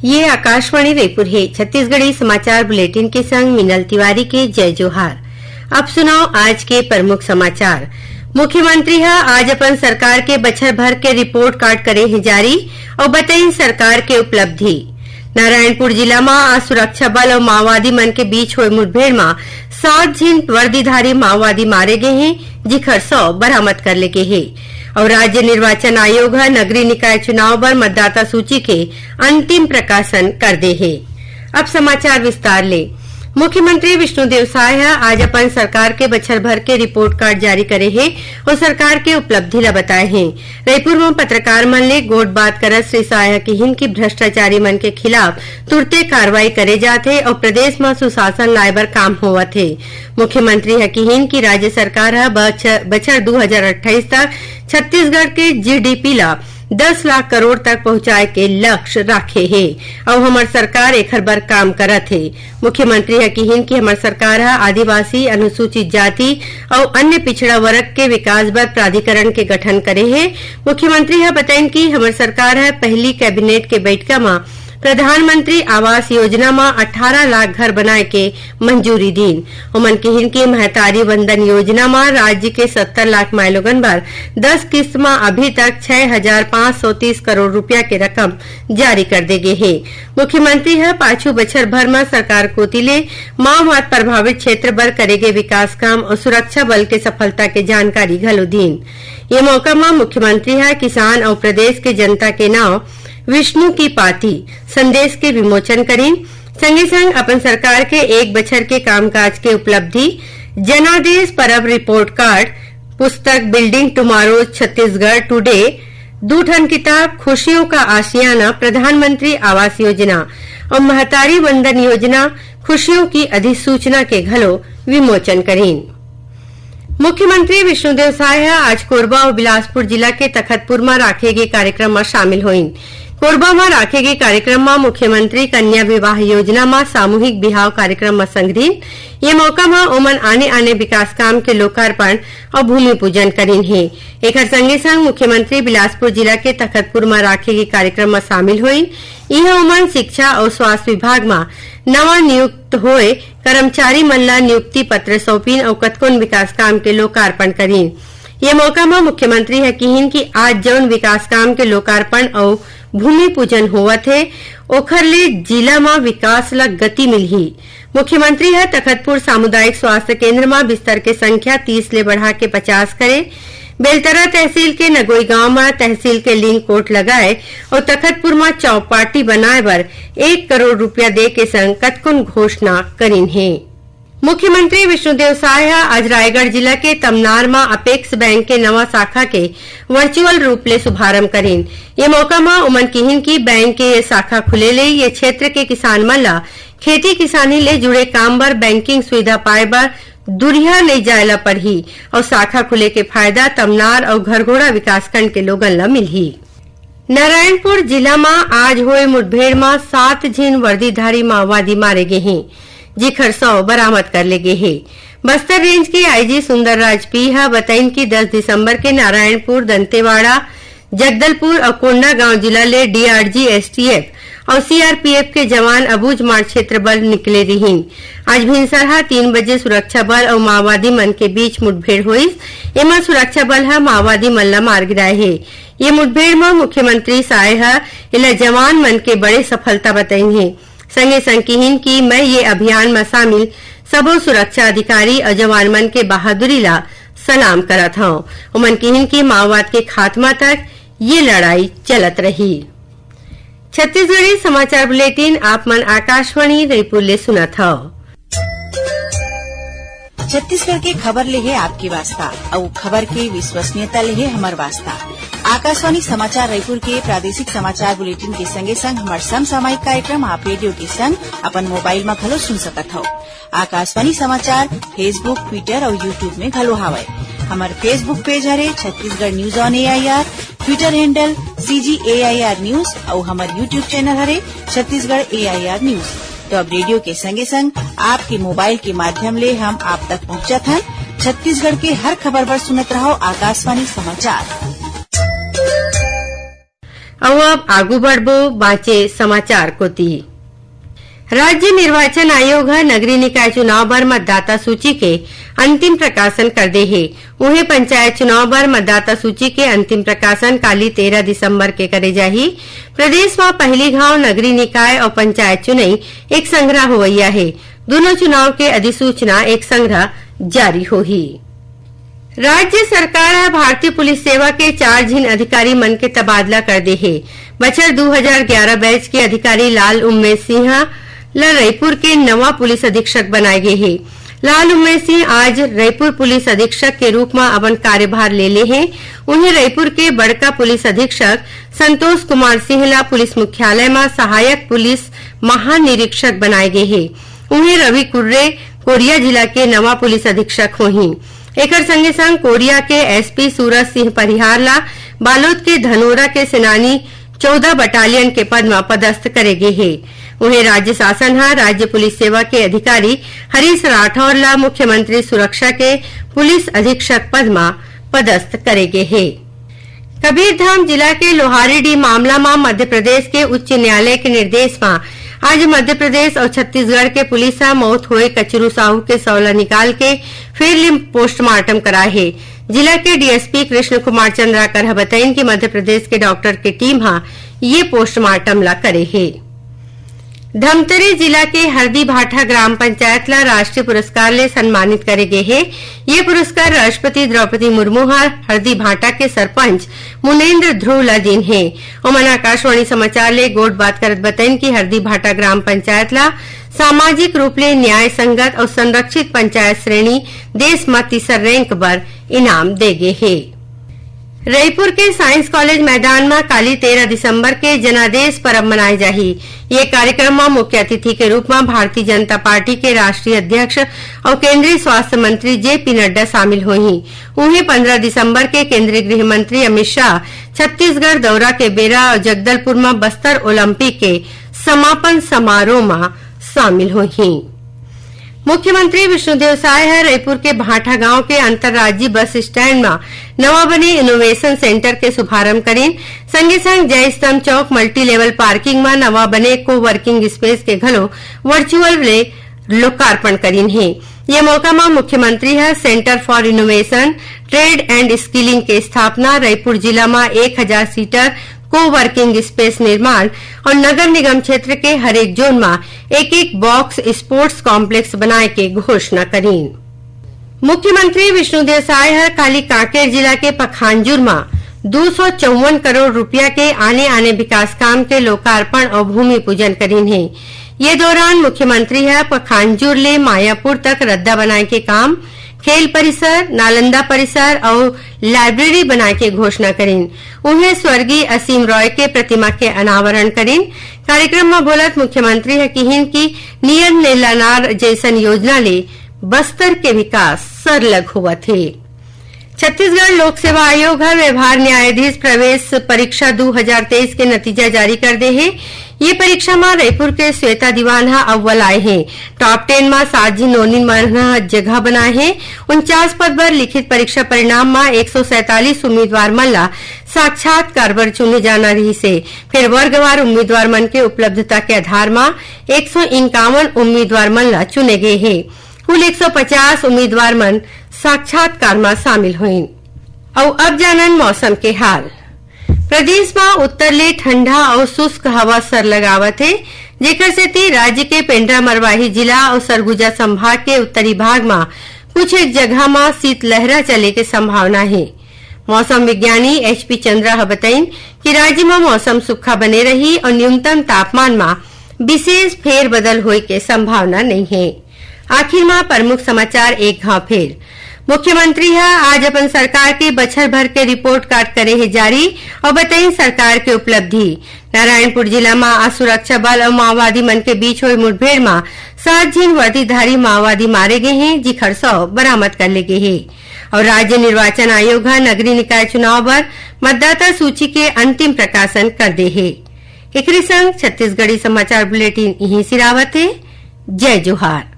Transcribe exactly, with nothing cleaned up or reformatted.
ये आकाशवाणी रायपुर हे। छत्तीसगढ़ी समाचार बुलेटिन के संग मिनल तिवारी के जय जोहार। अब सुनव आज के प्रमुख समाचार। मुख्यमंत्री ह आज अपन सरकार के बछर भर के रिपोर्ट कार्ड करे हे जारी अउ बतइन सरकार के उपलब्धि। नारायणपुर जिला म आज सुरक्षा बल अउ माओवादी मन के बीच होए मुठभेड़ म सात झिन वर्दीधारी माओवादी मारे गे हे, जिखर शव बरामद कर ले गे हे। अउ राज्य निर्वाचन आयोग ह नगरीय निकाय चुनाव बर मतदाता सूची के अंतिम प्रकाशन कर दे हे। अब समाचार विस्तार ले। मुख्यमंत्री विष्णुदेव साय ह आज अपन सरकार के बछर भर के रिपोर्ट कार्ड जारी करे हे अउ सरकार के उपलब्धि ल बताए हे। रईपुर म पत्रकार मन ले गोठबात करत श्री साय ह किहिन कि भ्रष्टाचारी मन के खिलाफ तुरते कार्रवाई करे जात हे अउ प्रदेश म सुशासन लाए बर काम होवत हे। मुख्यमंत्री ह किहिन कि राज्य सरकार ह बछ-, बछर दू हजार अट्ठाईस तक छत्तीसगढ़ के जीडीपी ल दस लाख करोड़ तक पहुंचाए के लक्ष्य राखे हे अउ हमर सरकार एखर बर काम करत हे। मुख्यमंत्री ह किहिन कि हमर सरकार ह आदिवासी, अनुसूचित जाति अउ अन्य पिछड़ा वर्ग के विकास बर प्राधिकरण के गठन करे हे। मुख्यमंत्री ह बताइन कि हमर सरकार ह पहिली कैबिनेट के बइठका म प्रधानमंत्री आवास योजना म अठारह लाख घर बनाए के मंजूरी दीन। ओमन किहिन कि महतारी वंदन योजना म राज्य के सत्तर लाख माईलोगन बर दस किस्त म अभी तक छह हजार पाँच सौ तीस करोड़ रुपया के रकम जारी कर दे गे हे। मुख्यमंत्री ह पाछू बछर भर म सरकार कोति ले माओवाद प्रभावित क्षेत्र बर करे गे विकास काम अउ सुरक्षा बल के सफलता के जानकारी घलो दीन। ये मौका म मुख्यमंत्री ह किसान अउ प्रदेश के जनता के नाव विष्णु की पाती संदेश के विमोचन करीन। संगे संग अपन सरकार के एक बछर के कामकाज के उपलब्धि, जनादेश परब रिपोर्ट कार्ड, पुस्तक बिल्डिंग टुमारो छत्तीसगढ़ टुडे, दू ठन किताब, खुशियों का आशियाना, प्रधानमंत्री आवास योजना अउ महतारी वंदन योजना खुशियों की अधिसूचना के घलो विमोचन करीन। मुख्यमंत्री विष्णुदेव साय ह आज कोरबा अउ बिलासपुर जिला के तखतपुर म राखे गे कार्यक्रम म शामिल होइन। कोरबा म राखे गे कार्यक्रम म मुख्यमंत्री कन्या विवाह योजना म सामूहिक बिहाव कार्यक्रम म संघरीन। ये मौका म ओमन आने-आने विकास काम के लोकार्पण अउ भूमि पूजन करीन हे। एखर संगे संग मुख्यमंत्री बिलासपुर जिला के तखतपुर म राखे गे कार्यक्रम म शामिल होइन। इहां ओमन शिक्षा अउ स्वास्थ्य विभाग म नवा नियुक्त होए कर्मचारी मन ला नियुक्ति पत्र सौंपिन अउ कतकोन विकास काम के लोकार्पण करीन। ये मौका म मुख्यमंत्री ह किहिन कि आज जउन विकास काम के लोकार्पण अउ भूमि पूजन होवत हे, ओखर ले जिला म विकास ल गति मिलही। मुख्यमंत्री ह तखतपुर सामुदायिक स्वास्थ्य केंद्र म बिस्तर के संख्या तीस ले बढ़ा के पचास करे, बेलतरा तहसील के नगोई गांव म तहसील के लिंक कोर्ट लगाए अउ तखतपुर म चौपाटी बनाए बर एक करोड़ रुपया दे के संग कतकोन घोषणा करीन हे। मुख्यमंत्री विष्णुदेव साय ह आज रायगढ़ जिला के तमनार म अपेक्स बैंक के नवा शाखा के वर्चुअल रूप ले शुभारंभ करीन। ये मौका म ओमन किहिन कि बैंक के ये शाखा खुले ले ये क्षेत्र के किसान मन ल खेती किसानी ले जुड़े काम बर बैंकिंग सुविधा पाए बर दुरिहा नइ जाए ल पड़ही अउ शाखा खुले के फायदा तमनार अउ घरघोड़ा विकासखंड के लोगन ल मिलही। नारायणपुर जिला म आज होए मुठभेड़ म सात झिन वर्दीधारी माओवादी मारे गे हें, जेखर शव बरामद कर ले गे हे। बस्तर रेंज के आईजी सुंदरराज पी ह बताइन कि दस दिसंबर के नारायणपुर, दंतेवाड़ा, जगदलपुर अउ कोंडागांव जिला ले डीआरजी, एसटीएफ अउ सीआरपीएफ के जवान अबूझमाड़ क्षेत्र बर निकले रिहीन। आज भिनसरहा तीन बजे सुरक्षा बल अउ माओवादी मन के बीच मुठभेड़ होइस। एमा सुरक्षा बल ह माओवादी मन ल मार गिराए हे। ये मुठभेड़ म मुख्यमंत्री साय ह एला जवान मन के बड़े सफलता बताइन हे। संगे संग किहिन कि मैं ये अभियान म शामिल सबो सुरक्षा अधिकारी अउ जवान मन के बहादुरी ला सलाम करत हंव। ओमन किहिन कि माओवाद के खात्मा तक ये लड़ाई चलत रही। छत्तीसगढ़ी समाचार बुलेटिन आप मन आकाशवाणी रईपुर ले सुनत हव। छत्तीसगढ़ के खबर ले हे आपके वास्ता, अउ खबर के विश्वसनीयता ले हे हमर वास्ता। आकाशवाणी समाचार रईपुर के प्रादेशिक समाचार बुलेटिन के संगे संग हमर समसामयिक कार्यक्रम आप रेडियो के संग अपन मोबाइल म घलो सुन सकत हव। आकाशवाणी समाचार Facebook, Twitter अउ YouTube में घलो हावय। हमर Facebook पेज हरे Chhattisgarh news on AIR, Twitter handle CG AIR news अउ हमर YouTube चैनल हरे छत्तीसगढ़ AIR news। तो अब रेडियो के संगे संग आपके मोबाइल के माध्यम ले हम आप तक पहुंचत हन। छत्तीसगढ़ के हर खबर बर सुनत रहव आकाशवाणी समाचार। अउ अब आगू बढ़बो बांचे समाचार कोति। राज्य निर्वाचन आयोग ह नगरीय निकाय चुनाव बर मतदाता सूची के अंतिम प्रकाशन कर दे हे। उहें, पंचायत चुनाव बर मतदाता सूची के अंतिम प्रकाशन काली तेरह दिसंबर के करे जाही। प्रदेश म पहली घाव नगरीय निकाय अउ पंचायत चुनई एक संघरा होवइया हे। दूनों चुनाव के अधिसूचना एक संघरा जारी होही। राज्य सरकार ह भारतीय पुलिस सेवा के चार झिन अधिकारी मन के तबादला कर दे हे। बछर दू हजार ग्यारह बैच के अधिकारी लाल उम्मेद सिंह ल रईपुर के नवा पुलिस अधीक्षक बनाए गे हे। लाल उम्मेद सिंह आज रईपुर पुलिस अधीक्षक के रूप म अपन कार्यभार ले ले हे। उहें, रईपुर के बड़का पुलिस अधीक्षक संतोष कुमार सिंह ला पुलिस मुख्यालय म सहायक पुलिस महानिरीक्षक बनाए गे हे। उहें, रवि कुर्रे कोरिया जिला के नवा पुलिस अधीक्षक होही। एकर संगे संग कोरिया के एसपी सूरज सिंह परिहार ला बालोद के धनोरा के सेनानी चौदह बटालियन के पद म पदस्थ करे गे हे। उहें, राज्य शासन ह राज्य पुलिस सेवा के अधिकारी हरीश राठौर ला मुख्यमंत्री सुरक्षा के पुलिस अधीक्षक पद म पदस्थ करे गे हे। कबीरधाम जिला के लोहारीडीह मामला म मध्य प्रदेश के उच्च न्यायालय के निर्देश म आज मध्य प्रदेश अउ छत्तीसगढ़ के पुलिस ह मौत होए कचरू साहू के शव ल निकाल के फेर ले पोस्टमार्टम कराए हे। जिला के डीएसपी कृष्ण कुमार चंद्राकर ह बतइन कि मध्य प्रदेश के डॉक्टर के टीम ह ये पोस्टमार्टम ल करे हे। धमतरी जिला के हरदीभाठा ग्राम पंचायत ला राष्ट्रीय पुरस्कार ले सम्मानित करे गे हे। ये पुरस्कार राष्ट्रपति द्रौपदी मुर्मू ह हरदीभाठा के सरपंच मुनेंद्र ध्रुव ला दीन हे। ओमन आकाशवाणी समाचार ले गोठ बात करत बतइन कि हरदीभाठा ग्राम पंचायत ला सामाजिक रूप ले न्याय संगत अउ संरक्षित पंचायत श्रेणी देश म तीसर रैंक बर इनाम दे गे हे। रईपुर के साइंस कॉलेज मैदान म काली तेरह दिसंबर के जनादेश परब मनाए जाही। ये कार्यक्रम म मुख्य अतिथि के रूप म भारतीय जनता पार्टी के राष्ट्रीय अध्यक्ष अउ केंद्रीय स्वास्थ्य मंत्री जेपी नड्डा शामिल होही। उहें, पंद्रह दिसंबर के केंद्रीय गृह मंत्री अमित शाह छत्तीसगढ़ दौरा के बेरा अउ जगदलपुर म बस्तर ओलंपिक के समापन समारोह म शामिल होही। मुख्यमंत्री विष्णुदेव साय ह रईपुर के भांठा गांव के अंतर्राज्यीय बस स्टैंड म नवा बने इनोवेशन सेंटर के शुभारंभ करीन। संगे संग जय स्तंभ चौक मल्टी लेवल पार्किंग म नवा बने को वर्किंग स्पेस के घलो वर्चुअल ले लोकार्पण करीन हे। ये मौका म मुख्यमंत्री ह centre for innovation, trade and skilling के स्थापना, रईपुर जिला म एक हजार सीटर को वर्किंग स्पेस निर्माण अउ नगर निगम क्षेत्र के हरेक जोन म एक एक बॉक्स स्पोर्ट्स कॉम्प्लेक्स बनाए के घोषणा करीन। मुख्यमंत्री विष्णुदेव साय ह काली कांकेर जिला के पखांजूर म दो सौ चौवन करोड़ रुपया के आने-आने विकास काम के लोकार्पण अउ भूमि पूजन करीन हे। ये दौरान मुख्यमंत्री ह पखांजूर ले मायापुर तक रद्दा बनाए के काम, खेल परिसर, नालंदा परिसर अउ लाइब्रेरी बनाए के घोषणा करीन। उहें, स्वर्गीय असीम रॉय के प्रतिमा के अनावरण करीन। कार्यक्रम म बोलत मुख्यमंत्री ह किहिन कि नियर नेलानार जैसन योजना ले बस्तर के विकास सरलग होवत हे। छत्तीसगढ़ लोक सेवा आयोग ह व्यवहार न्यायाधीश प्रवेश परीक्षा दू हजार तेईस के नतीजा जारी कर दे हे। ये परीक्षा म रईपुर के श्वेता दीवान ह अव्वल आए हे। टॉप टेन म सात झिन नोनी मन ह जगह बनाए हे। उनचास पद बर लिखित परीक्षा परिणाम म एक सौ सैंतालीस उम्मीदवार मन ला साक्षात्कार बर चुने जाना रहिस हे। फिर वर्गवार उम्मीदवार मन के उपलब्धता के आधार म एक सौ इक्यावन उम्मीदवार मन ला चुने गे हे। कुल एक सौ पचास उम्मीदवार मन साक्षात्कार म शामिल होइन। अउ अब जानन मौसम के हाल। प्रदेश म उत्तर ले ठंडा अउ शुष्क हवा सरलग आवत हे, जेकर सेती राज्य के पेंड्रा मरवाही जिला अउ सरगुजा संभाग के उत्तरी भाग म कुछ एक जगह म शीतलहरा चले के संभावना हे। मौसम विज्ञानी एचपी चंद्रा ह बताइन कि राज्य म मौसम सुक्खा बने रही अउ न्यूनतम तापमान म विशेष फेरबदल होए के संभावना नइ हे। आखिर म प्रमुख समाचार एक घाव फेर। मुख्यमंत्री ह आज अपन सरकार के बछर भर के रिपोर्ट कार्ड करे हे जारी अउ बताइन सरकार के उपलब्धि। नारायणपुर जिला म आज सुरक्षा बल अउ माओवादी मन के बीच होए मुठभेड़ म सात झिन वर्दीधारी माओवादी मारे गे हे, जिखर शव बरामद कर ले गे हे। अउ राज्य निर्वाचन आयोग ह नगरीय निकाय चुनाव बर मतदाता सूची के अंतिम प्रकाशन कर दे हे। एकरे संग छत्तीसगढ़ी समाचार बुलेटिन इहीं सिरावत हे। जय जोहार।